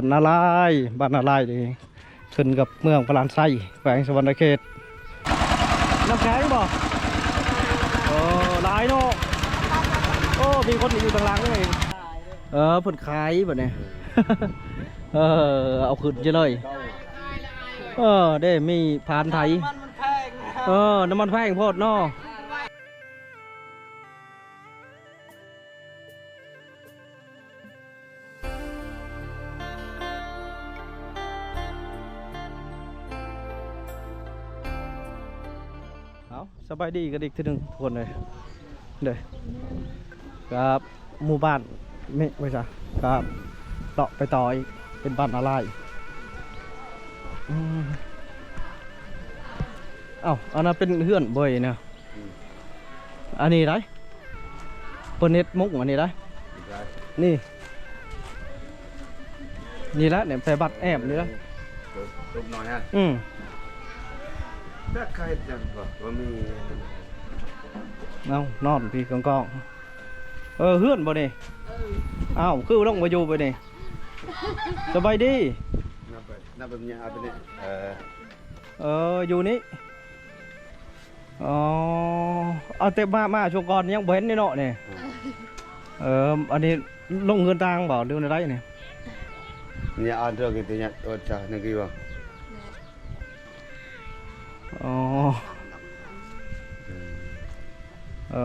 ນນາລາຍ ບ້ານນາລາຍນີ້ ຂຶ້ນກັບເມືອງພະລານໄຊ ແຂວງສະຫວັນນະເຂດ. ນ້ຳແຂງບໍ່? ໂອ້ ຫຼາຍເນາະ. ໂອ້ ມີຄົນຢູ່ທາງຫຼັງນີ້. ເອີ ເພິ່ນຂາຍບັດນີ້. ເອີ ເອົາຂຶ້ນຢູ່ເລີຍ. ເອີ ເດ້ ມີພານໄຖ. ນ້ຳມັນແພງ ເອີ ນ້ຳມັນແພງໂພດເນາະ. ເອົາ ສະບາຍດີກັນອີກເທື່ອໜຶ່ງທຸກຄົນເອີຍ ເດີ ກັບໝູ່ບ້ານນີ້ວ່າຊະ ກັບເລາະໄປຕໍ່ອີກ ເປັນບ້ານນາລາຍ. ອືມ ເອົ້າ ອັນນັ້ນເປັນເຮືອນບໍ່ເອີຍນະ? ອືມ ອັນນີ້ໄດ໋ ເພິ່ນເຮັດມຸ້ງອັນນີ້ໄດ໋ ນີ້ ນີ້ແຫຼະ ແນມໃສ່ບັດແອບນີ້ແຫຼະ ເອີ ຕົບໜ້ອຍຮະ. ອືມ ຈັກເຂົາເຮັດຫຍັງກໍບໍ່ມີ. ເອົ້າ ນອນພີ້ກ້ອງໆ. ເອີ ເຮືອນບໍ່ນີ້? ເອີ ອ້າວ ຄືລົງມາຢູ່ບາດນີ້? ສະບາຍດີ. ນັບໄປ ນັບໄປເມຍ ເອົາໄປນີ້ ເອີ ເອີ ຢູ່ນີ້. ອໍ ເອົາແຕ່ມາ ມາຊ່ວງກ່ອນຍັງບໍ່ເຫັນນີ້ເນາະນີ້. ເອີ ອັນນີ້ລົງເຮືອນຕ່າງບໍ່ ຫຼືວ່າແນວໃດນີ້? ນີ້ ອັນເດີ ກິນຕິຍະ ໂອດຊາ ນັກກິວະ. ອໍ ເອີ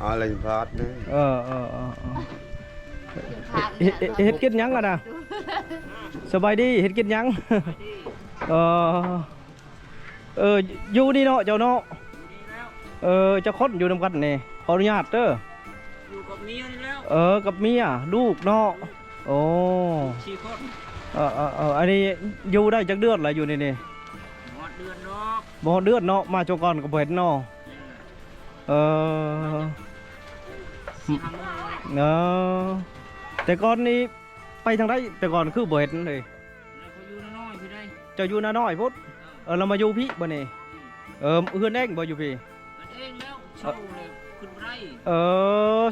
ອາ ເລັງພາດເດີ. ເອີ ເອີ ເອີ ເອີ ເຮັດ ເຮັດກິນຫຍັງຫັ້ນນະ? ສະບາຍດີ ເຮັດກິນຫຍັງ? ເອີ ເອີ ຢູ່ນີ້ເນາະ ເຈົ້າເນາະ? ເອີ ຈັກຄົນຢູ່ນຳກັນນີ້? ຂໍອະນຸຍາດເດີ. ຢູ່ກັບເມຍນີ້ແລ້ວ. ເອີ ກັບເມຍ ລູກເນາະ. ໂອ້ ສີ່ຄົນ. ເອີ ເອີ ເອີ ອັນນີ້ຢູ່ໄດ້ຈັກເດືອນລະ ຢູ່ໃນນີ້? ບໍ່ຮອດເດືອນດອກ. ບໍ່ຮອດເດືອນເນາະ ມາຊ່ວງກ່ອນກໍບໍ່ເຫັນເນາະ. ເອີ ສີ່ຫ້າມື້. ເອີ ແຕ່ກ່ອນນີ້ໄປທາງໃດ? ແຕ່ກ່ອນຄືບໍ່ເຫັນເລີຍ. ແລ້ວເຂົາຢູ່ນານ້ອຍພີ້ໃດ໋. ເຈົ້າຢູ່ນານ້ອຍພຸ້ນ? ເອີ ເອີ ແລ້ວມາຢູ່ພີ້ບາດນີ້? ອືມ ເອີ ເຮືອນເອງບໍ່ຢູ່ພີ້? ເຮືອນເອງແລ້ວ ເຊົ່າແລ້ວຂຶ້ນບໍ່ໄດ້. ເອີ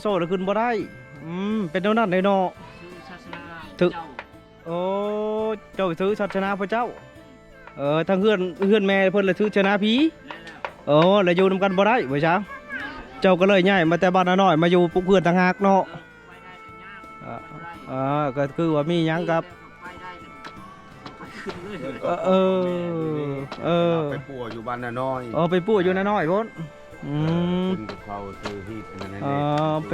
ເຊົ່າແລ້ວຂຶ້ນບໍ່ໄດ້. ອືມ ເປັນແນວນັ້ນເດ້ເນາະ. ຖືກສາສະໜາ ຖືກ ເຈົ້າ. ໂອ້ ເຈົ້າຖືກສາສະໜາພະເຈົ້າ. ເອີ ທາງເຮືອນ ເຮືອນແມ່ເພິ່ນລະຖືກສາສະໜາຜີ. ແມ່ນແລ້ວ. ໂອ້ ລະຢູ່ນຳກັນບໍ່ໄດ້ວ່າຊະ. ແມ່ນແລ້ວ. ເຈົ້າກໍເລີຍຍ້າຍມາແຕ່ບ້ານນານ້ອຍ ມາຢູ່ປຸກເຮືອນຕ່າງຫາກເນາະ. ເອີ ເອີ ເອີ ກໍຄືວ່າມີຫຍັງກັບ ເອີ ເອີ ເອີ ໄປປົວຢູ່ບ້ານນານ້ອຍ. ອໍ ໄປປົວຢູ່ນານ້ອຍພຸ້ນ. ອືມ ເອີ ເພິ່ນກໍເຂົ້າຊື້ຮີດອັນນັ້ນ. ອໍ ໄປ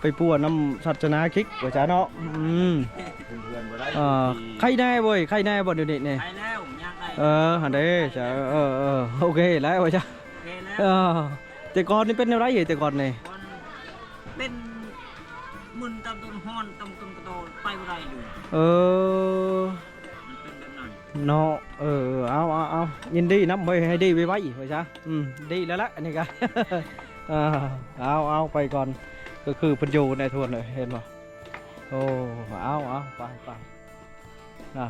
ໄປປົວນຳສາສະໜາຄຣິດວ່າຊະເນາະ. ອືມ ເອີ ໄຄແນ່ບໍ່ ໄຄແນ່ບໍ່ດຽວນີ້ນີ້? ໄຄແລ້ວ ຍ່າງໄດ້. ເອີ ຫັ້ນເດ້ ເອີ ເອີ ເອີ ໂອເຄແລ້ວວ່າຊະ. ໂອເຄແລ້ວ. ເອີ ແຕ່ກ່ອນນີ້ເປັນແນວໃດເອີຍ ແຕ່ກ່ອນນີ້? ເປັນມຶນຕາມຕົ້ນຮ້ອນ ຕາມຕົ້ນກະຕໍ ໄປບໍ່ໄດ້ເລີຍ. ເອີ ມັນເປັນແບບນັ້ນເນາະ. ເອີ ເອົາ ເອົາ ເອົາ ຍິນດີນຳເວີຍ ໃຫ້ດີໄວໆ ວ່າຊະ. ອືມ ດີແລ້ວລະ ອັນນີ້ກະ ເອີ ເອົາ ເອົາ ໄປກ່ອນ. ກໍຄືເພິ່ນຢູ່ໃນທວນເອີຍ ເຫັນບໍ່? ໂອ້ ເອົາ ເອົາ ໄປ ໄປ. ອ່າ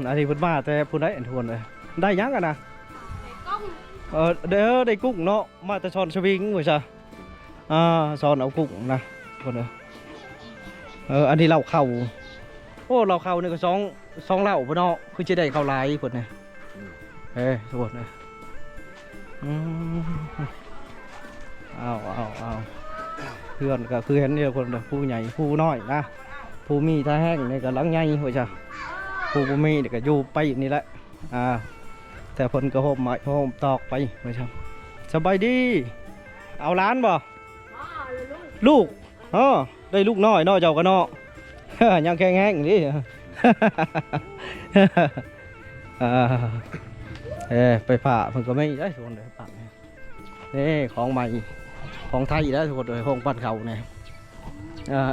ອັນນີ້ເພິ່ນມາແຕ່ຜູ້ໃດອັນທວນເອີຍ? ໄດ້ຫຍັງອັນນະ? ໄດ້ກຸ້ງ. ເອີ ໄດ້ ເອີ ໄດ້ກຸ້ງເນາະ ມາແຕ່ຊ່ອນສະວິງວ່າຊະ. ອ່າ ຊ່ອນເອົາກຸ້ງນະ ເພິ່ນເອີຍ. ເອີ ອັນນີ້ເຫຼົ້າເຂົ້າ. ໂອ້ ເຫຼົ້າເຂົ້ານີ້ກໍສອງ ສອງເຫຼົ້າພຸ້ນເນາະ ຄືຊິໄດ້ເຂົ້າຫຼາຍເພິ່ນນີ້. ອືມ ເອີ ທຸກຄົນເອີຍ. ອືມ ເອົາ ເອົາ ເອົາ ເພື່ອນກໍຄືເຫັນຢູ່ ຄົນຜູ້ໃຫຍ່ຜູ້ນ້ອຍນະ ຜູ້ມີທ່າແຮງນີ້ກໍຫຼັງໃຫຍ່ວ່າຊະ ຜູ້ບໍ່ມີນີ້ກໍຢູ່ໄປນີ້ແຫຼະ. ອ່າ ແຕ່ເພິ່ນກໍໂຮມໄມ້ໂຮມຕອກໄປວ່າຊະ. ສະບາຍດີ ເອົາຫຼານບໍ່? ລູກ ເອີ ໄດ້ລູກນ້ອຍເນາະ ເຈົ້າກໍເນາະ ຍັງແຂງແຮງເດ້. ອ່າ ເອີ ໄຟຟ້າເພິ່ນກໍມີເດ້ ທຸກຄົນເດ້. ນີ້ຂອງໃໝ່ ຂອງໄທເດ້ ທຸກຄົນເອີຍ ໂຮງປັ່ນເຂົ້ານີ້. ອ່າ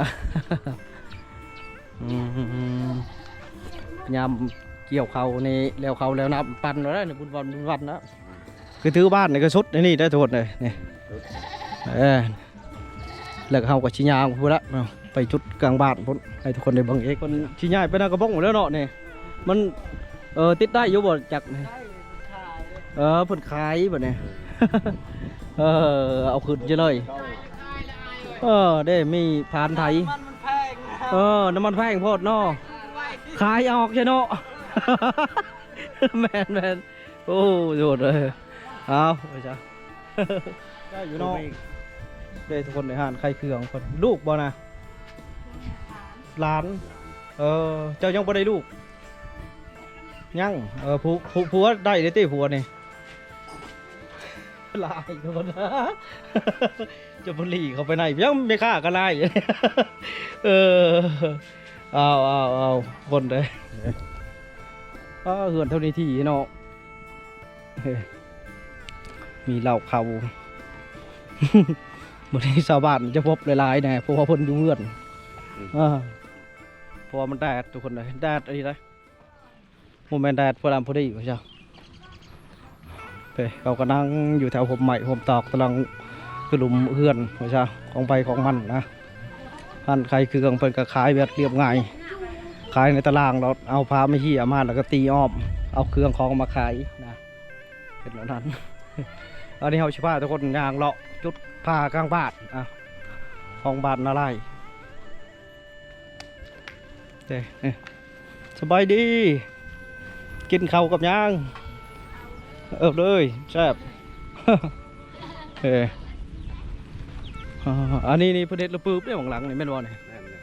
ອືມ ຍາມກ່ຽວເຂົ້ານີ້ ແລ້ວເຂົ້າແລ້ວນຳ ປັ່ນແລ້ວນີ້ ບຸນວັນ ບຸນວັນນະ. ຄືຖືບ້ານນີ້ກໍສຸດໃນນີ້ໄດ້ ທຸກຄົນເອີຍ ນີ້ ເອີ ແລ້ວເຮົາກໍຊິຍ່າງພຸ້ນລະເນາະ ໄປຈຸດກາງບ້ານພຸ້ນ ໃຫ້ທຸກຄົນໄດ້ເບິ່ງເອງ. ເພິ່ນຊິຍ້າຍໄປນາກະບົງພຸ້ນແລ້ວເນາະ ນີ້ ມັນ ເອີ ຕິດໄດ້ຢູ່ບໍ່ຈັກນີ້? ເອີ ເພິ່ນຂາຍບັດນີ້ ເອີ ເອົາຂຶ້ນຢູ່ເລີຍ. ເອີ ເດ້ ມີພານໄຖ ມັນ ມັນແພງ. ເອີ ນ້ຳມັນແພງໂພດເນາະ ຂາຍອອກຊະເນາະ. ແມ່ນໆ ໂອ້ ໂທດເອີຍ ເອົາໄປຊະ ໄດ້ຢູ່ເນາະ. ເດ້ທຸກຄົນ ໄດ້ຮ້ານຂາຍເຄື່ອງເພິ່ນ ລູກບໍ່ນະ? ຫຼານ. ເອີ ເຈົ້າຍັງບໍ່ໄດ້ລູກ? ຍັງ. ເອີ ຜູ້ ຜູ້ ຜົວໄດ້ເດ້ຕິ ຜົວນີ້ ຫຼາຍຄົນ ຈະບໍ່ຫຼີກເຂົ້າໄປໃນ ຍັງແມ່ຄ້າກໍຫຼາຍ. ເອີ ເອົາ ເອົາ ເອົາ ຄົນເດ້. ອ້າ ເຮືອນເທົ່ານີ້ທີ່ເນາະ ເອີ ມີເລົ້າເຂົ້າ. ມື້ນີ້ຊາວບ້ານຈະພົບຫຼາຍໆແດ່ ເພາະວ່າເພິ່ນຢູ່ເຮືອນ. ອືມ ເອີ ເພາະວ່າມັນແດດ ທຸກຄົນເອີຍ ແດດອີ່ຫຼີເດ້. ບໍ່ແມ່ນແດດ ພໍດຳພໍດີວ່າຊະ. ເດ້ ເຂົາກໍນັ່ງຢູ່ແຖວຮົ່ມໄມ້ຮົ່ມຕອກ ຕະລັງຕະລຸມເຮືອນວ່າຊະ ຂອງໃຜຂອງມັນນະ. ຮ້ານຂາຍເຄື່ອງເພິ່ນກໍຂາຍແບບລຽບງ່າຍ ຂາຍໃນຕະລາງ ແລ້ວເອົາຜ້າມາເຫຍມາ ແລ້ວກໍຕີອ້ອມ ເອົາເຄື່ອງຂອງມາຂາຍນະ ເປັນແນວນັ້ນ. ອັນນີ້ເຮົາຊິພາທຸກຄົນຍ່າງເລາະຈຸດຜາກາງບ້ານ ອ່ະ ຂອງບ້ານນາລາຍ. ເດ້ ເອີ ສະບາຍດີ ກິນເຂົ້າກັບຫຍັງ? ເອີ ເລີຍ ແຊບ. ເອີ ອ່າ ອັນນີ້ນີ້ເພິ່ນເຮັດລະປືບເດ້ ຂ້າງຫຼັງນີ້ແມ່ນບໍ່ນີ້? ແມ່ນເດ້.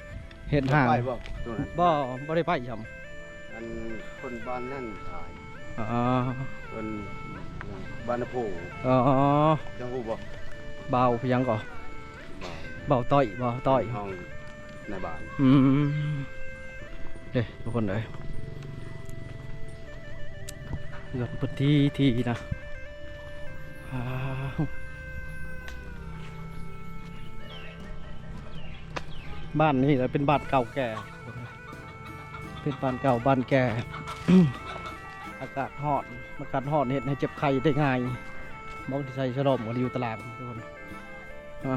ເຮັດຫ້າງ ໄປບໍ່? ຕົວນັ້ນ ບໍ່ ບໍ່ໄດ້ໄປຊ່ຳ. ອັນຄົນບ້ານນັ້ນຂາຍ. ອໍ ເພິ່ນບ້ານນາໂພ. ອໍ ເຈົ້າຮູ້ບໍ່? ບ່າວພະຫຍັງກໍ? ບ່າວ ບ່າວຕ້ອຍ ບ່າວຕ້ອຍ ຫ້ອງນາຍບ້ານ. ອືມ ເດ້ ທຸກຄົນເອີຍ ເຮືອນເພິ່ນທີ່ ທີ່ນະ. ອ່າ ບ້ານນີ້ລະເປັນບ້ານເກົ່າແກ່ ເປັນບ້ານເກົ່າບ້ານແກ່. ອາກາດຮ້ອນ ອາກາດຮ້ອນເຮັດໃຫ້ເຈັບໄຂ້ໄດ້ງ່າຍ. ໝໍທີ່ໃສ່ສະຫຼອມກໍຢູ່ຕະຫຼາງ ທຸກຄົນ. ອ່າ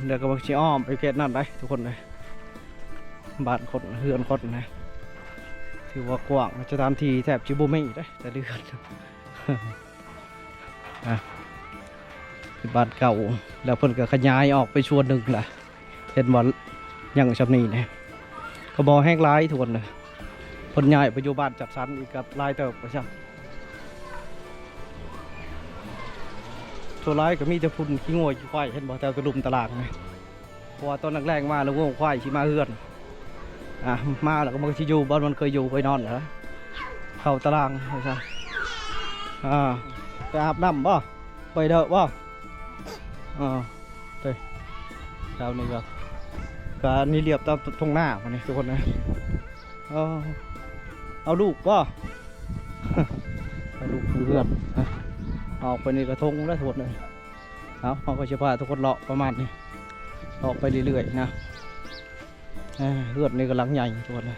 ແລ້ວກໍຊິອ້ອມໄປເຂດນັ້ນໄດ໋ ທຸກຄົນເອີຍ. ບ້ານຄົນ ເຮືອນຄົນນະ ຖືວ່າກວ້າງ ສະຖານທີ່ແທບຊິບໍ່ມີເດ້ ແຕ່ເຮືອນ ອ່າ ເປັນບ້ານເກົ່າ ແລ້ວເພິ່ນກໍຂະຫຍາຍອອກໄປສ່ວນໜຶ່ງລະ. ເຫັນບໍ່ ຍັງຊ່ຳນີ້ນະ ກໍບໍ່ແຮງຫຼາຍ ທຸກຄົນເອີຍ. ເພິ່ນຍ້າຍໄປຢູ່ບ້ານຈັດສັນອີກກໍຫຼາຍເຕີບວ່າຊັ້ນ. ສ່ວນຫຼາຍກໍມີແຕ່ຝຸ່ນຂີ້ງົວຂີ້ຄວາຍ ເຫັນບໍ່ ແຖວຕະລຸມຕະລາງນີ້. ເພາະວ່າຕອນແລງໆມາ ລະງົວຄວາຍຊິມາເຮືອນ ອ່າ ມາແລ້ວກໍມັນກໍຊິຢູ່ບ່ອນມັນເຄີຍຢູ່ເຄີຍນອນນະ. ເຂົ້າຕະລາງວ່າຊັ້ນ. ອ່າ ໄປອາບນ້ຳບໍ່? ໄປເດີບໍ່? ອ່າ ເດ້ ເຊົ້ານີ້ກໍ ກໍນີ້ລຽບຕາມທົ່ງນາບາດນີ້ ທຸກຄົນເອີຍ. ເອົາ ເອົາລູກບໍ່? ເອົາລູກຢູ່ເຮືອນ ອອກໄປນີ້ກະທົງແລ້ວ ທຸກຄົນເອີຍ. ເອົາ ເຮົາກໍຊິພາທຸກຄົນເລາະປະມານນີ້ ເລາະໄປເລື້ອຍໆນະ. ເອີ ເຮືອນນີ້ກຳລັງໃຫຍ່ ທຸກຄົນເອີຍ.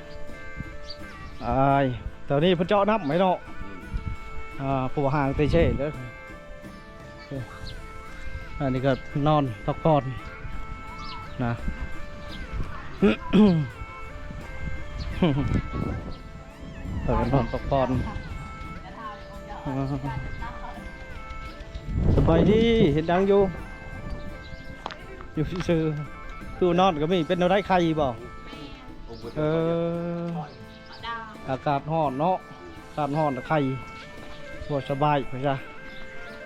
ອ້າຍ ແຖວນີ້ເພິ່ນເຈາະນ້ຳໃຫ້ເນາະ. ອ່າ ເພາະວ່າຫ່າງແຕ່ເຊເດີ. ອັນນີ້ກໍນອນພັກຜ່ອນນະ ເອີ ນອນພັກຜ່ອນ. ອ່າ ສະບາຍດີ ເຮັດຫຍັງຢູ່? ຢູ່ຊື່ໆ. ຕູ້ນອນກໍມີ. ເປັນແນວໃດ ໄຄບໍ່? ເອີ ອາກາດຮ້ອນເນາະ ອາກາດຮ້ອນ ໄຄບໍ່ສະບາຍ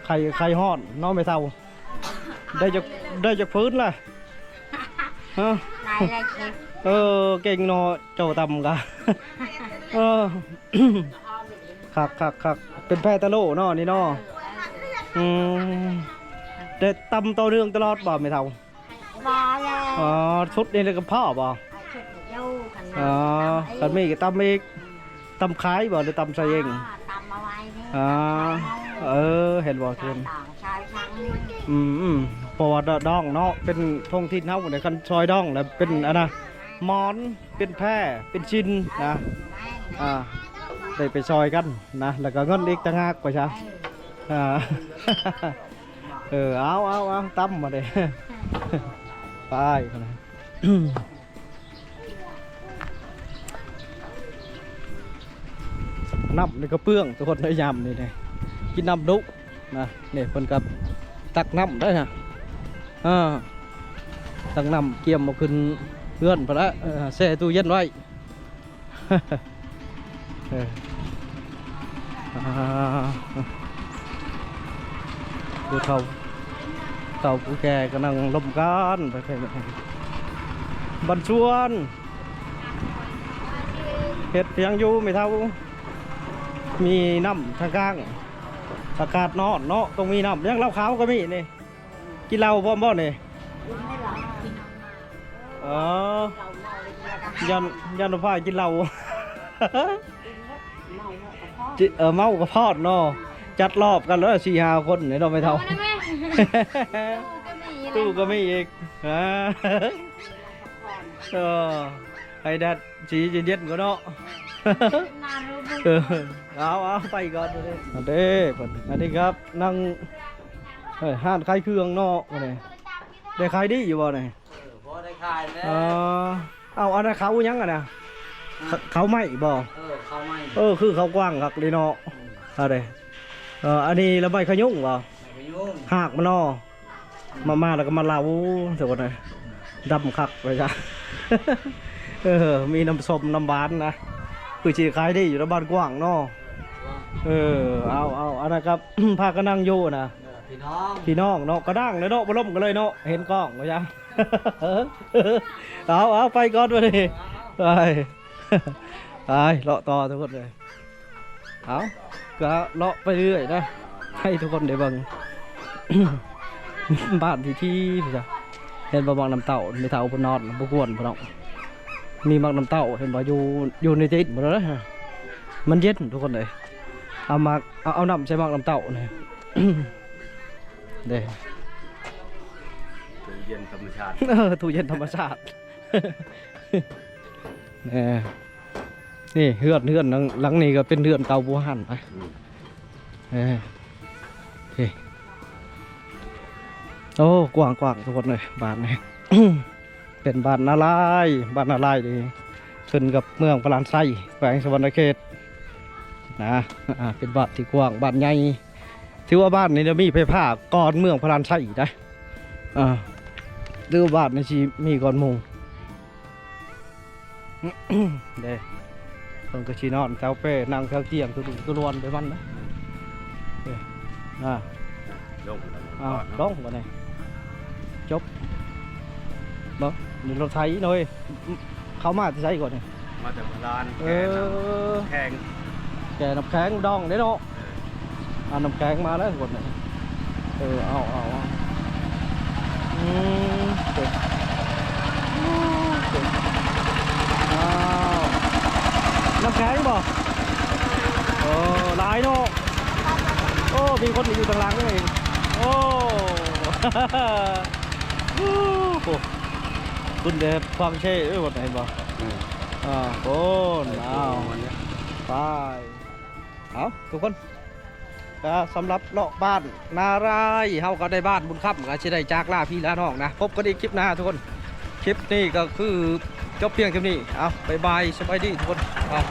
ໄຄ ໄຄຮ້ອນເນາະແມ່ເຖົ້າ. ໄດ້ຈັກ ໄດ້ຈັກຜືນລະ? ຮະ ຫຼາຍຫຼາຍເຈັບ. ເອີ ເກັ່ງເນາະ ເຈົ້າຕຳກະ. ເອີ ຄັກໆໆ ເປັນແພ້ຕະໂລເນາະນີ້ເນາະ. ອືມ ແຕ່ຕຳຕໍ່ເນື່ອງຕະຫຼອດບໍ່ແມ່ເຖົ້າ? ພໍແລ້ວ. ອໍ ຊຸດນີ້ລະກໍພໍບໍ່? ຊຸດຢູ່ຄັນ ອໍ ຄັນມີກໍຕຳອີກ. ຕຳຂາຍບໍ່ ຫຼືຕຳໃສ່ເອງ? ອໍ ຕຳເອົາໄວ້ນີ້. ອໍ ເອີ ເຫັນບໍ່ທຸກຄົນ? ອືມໆ ເພາະວ່າດອງເນາະ ເປັນທ້ອງຖິ່ນເຮົາເດ້. ຄັນຊອຍດອງແລ້ວເປັນອັນນະ ໝອນ ເປັນແພ້ ເປັນຊິນນະ. ອ່າ ໄດ້ໄປຊອຍກັນນະ ແລ້ວກໍເງິນອີກຕ່າງຫາກວ່າຊະ. ເອີ ອ່າ ເອີ ເອົາ ເອົາ ເອົາ ຕຳມາເດ້ ໄປ. ນ້ຳນີ້ກໍເປືອງທຸກຄົນເອີຍ ຍາມນີ້ເດ້ ກິນນ້ຳດຸນະ. ນີ້ເພິ່ນກໍຕັກນ້ຳໄດ້ນະ ເອີ ຕັກນ້ຳກຽມມາຂຶ້ນ ເຮືອນພຸ້ນລະ ເອີ ແຊ່ຕູ້ເຢັນໄວ້ ເອີ ອ່າ ຜູ້ເຖົ້າ ເຖົ້າຜູ້ແກ່ກຳລັງລົມກັນໄປ ໄປ ໄປ ບ້ານສວນ ເຮັດຫຍັງຢູ່ແມ່ເຖົ້າ? ມີນ້ຳທາງກາງ ອາກາດຮ້ອນເນາະ ຕ້ອງມີນ້ຳ ຫຍັງເຫຼົ້າຂາວກໍມີນີ້ ກິນເຫຼົ້າພ້ອມບໍ່ນີ້? ເອີ ຢ້ານ ຢ້ານນ້ອງຟ້າກິນເຫຼົ້າ ຈິ ເອີ ເມົາກະພອດເນາະ ຈັດລອບກັນເລີຍ ສີ່ຫ້າຄົນນີ້ເນາະແມ່ເຖົ້າ ຕູ້ກໍມີອີກ ອ່າ ເອີ ໃຫ້ແດດ ຊິເຢັນໆກ່ອນເນາະ ເອີ ເອົາ ເອົາ ໄປກ່ອນເດ້ ອັນນີ້ເພິ່ນ ອັນນີ້ຄັບ ນັ່ງ ເອີ ຮ້ານຂາຍເຄື່ອງເນາະ ມື້ນີ້ ໄດ້ຂາຍດີຢູ່ບໍ່ນີ້? ເອີ ພໍໄດ້ຂາຍແລ້ວ ເອີ ເອົາ ອັນນັ້ນເຂົາຫຍັງຫັ້ນນະ? ເຂົາ ເຂົາໄມ້ບໍ່? ເອີ ເຂົາໄມ້ ເອີ ຄືເຂົາກວ້າງຄັກເລີຍເນາະ ອືມ ເອົາເດ້ ເອີ ອັນນີ້ລະໄມ້ຂະຍຸງບໍ່? ໄມ້ຂະຍຸງ ຮາກມັນເນາະ ມາ ມາແລ້ວກໍມາເລົ່າ ທຸກຄົນເອີຍ ດຳຄັກໄປຊະ ເອີ ມີນ້ຳສົ້ມນ້ຳຫວານນະ ຄືຊິຂາຍດີຢູ່ນະ ບ້ານກວ້າງເນາະ ເອີ ເອົາ ເອົາ ອັນນັ້ນກໍພາກັນນັ່ງຢູ່ນະ ເອີ ພີ່ນ້ອງ ພີ່ນ້ອງເນາະ ກະດັງເລີຍເນາະ ບໍ່ລົມກັນເລີຍເນາະ ເຫັນກ້ອງວ່າຊະ ເອົາ ເອົາ ໄປກ່ອນບັດນີ້ ໄປ ໄປ ເລາະຕໍ່ທຸກຄົນເອີຍ ເອົາ ກະເລາະໄປເລື້ອຍນະ ໃຫ້ທຸກຄົນໄດ້ເບິ່ງ ບ້ານພິທີພຸ້ນຈ້ະ ເຫັນບໍ່ ໝາກນ້ຳເຕົ້າ ແມ່ເຖົ້າເພິ່ນນອນ ບໍ່ກວນເພິ່ນເນາະ ມີໝາກນ້ຳເຕົ້າ ເຫັນບໍ່ ຢູ່ ຢູ່ໃນຕີນພຸ້ນນະ ມັນເຢັນທຸກຄົນເອີຍ ເອົາໝາກ ເອົາ ເອົານ້ຳໃສ່ໝາກນ້ຳເຕົ້ານີ້ ເດ້ ຕູ້ເຢັນທຳມະຊາດ ເອີ ຕູ້ເຢັນທຳມະຊາດ ເອີ ນີ້ເຮືອນ ເຮືອນຫຼັງ ຫຼັງນີ້ກໍເປັນເຮືອນເກົ່າບູຮານນະ ອືມ ເອີ ເອີ ໂອ້ ກວ້າງໆ ທຸກຄົນເອີຍ ບ້ານນີ້ ເປັນບ້ານນາລາຍ ບ້ານນາລາຍນີ້ຂຶ້ນກັບເມືອງພະລານໄຊ ແຂວງສະຫວັນນະເຂດນະ ອ່າ ເປັນບ້ານທີ່ກວ້າງ ບ້ານໃຫຍ່ ຖືວ່າບ້ານນີ້ນະມີໄຟຟ້າກ່ອນເມືອງພະລານໄຊໄດ໋ ອ່າ ຫຼືວ່າບ້ານນີ້ຊິມີກ່ອນໝູ່ ເດ້ ເພິ່ນກໍຊິນອນແຖວເປ້ ນັ່ງແຖວຕຽງ ຕຸລຸຕຸລວນໄປມັນນະ ເດ້ ອ່າ ລົງ ອ້າວ ລົງບັດນີ້ ຈົບ ບໍ່ ມີລົດໄຖເນາະເອີຍ ເຂົ້າມາແຕ່ໃສກ່ອນນີ້? ມາຈາກບາດານ ເອີ ແກ່ນ້ຳແຂງ ແກ່ນ້ຳແຂງດອງເດ້ເນາະ ເອີ ອ່າ ນ້ຳແຂງມາແລ້ວທຸກຄົນ ເອີ ເອົາ ເອົາ ເອົາ ອືມ ເອີ ອ້າວ ນ້ຳແຂງບໍ່? ໂອ້ ຫຼາຍເນາະ ໂອ້ ມີຄົນຢູ່ທາງຫຼັງເອງ ໂອ້ ໂອ້ ໂອ້ ຄຸນແດດຟັງເຊເອີຍ ວັນເຫັນບໍ່? ອືມ ອ່າ ໂອ້ ອ້າວ ໄປ ເອົາ ທຸກຄົນ ກໍສຳລັບເລາະບ້ານນາລາຍ ເຮົາກໍໄດ້ບ້ານບຸນຄຳ ກໍຊິໄດ້ຈາກລາພີ່ລານ້ອງນະ ພົບກັນອີກຄລິບໜ້າທຸກຄົນ ຄລິບນີ້ກໍຄືຈົບພຽງເທົ່ານີ້ ເອົາ ບາຍບາຍ ສະບາຍດີທຸກຄົນ ເອົາ.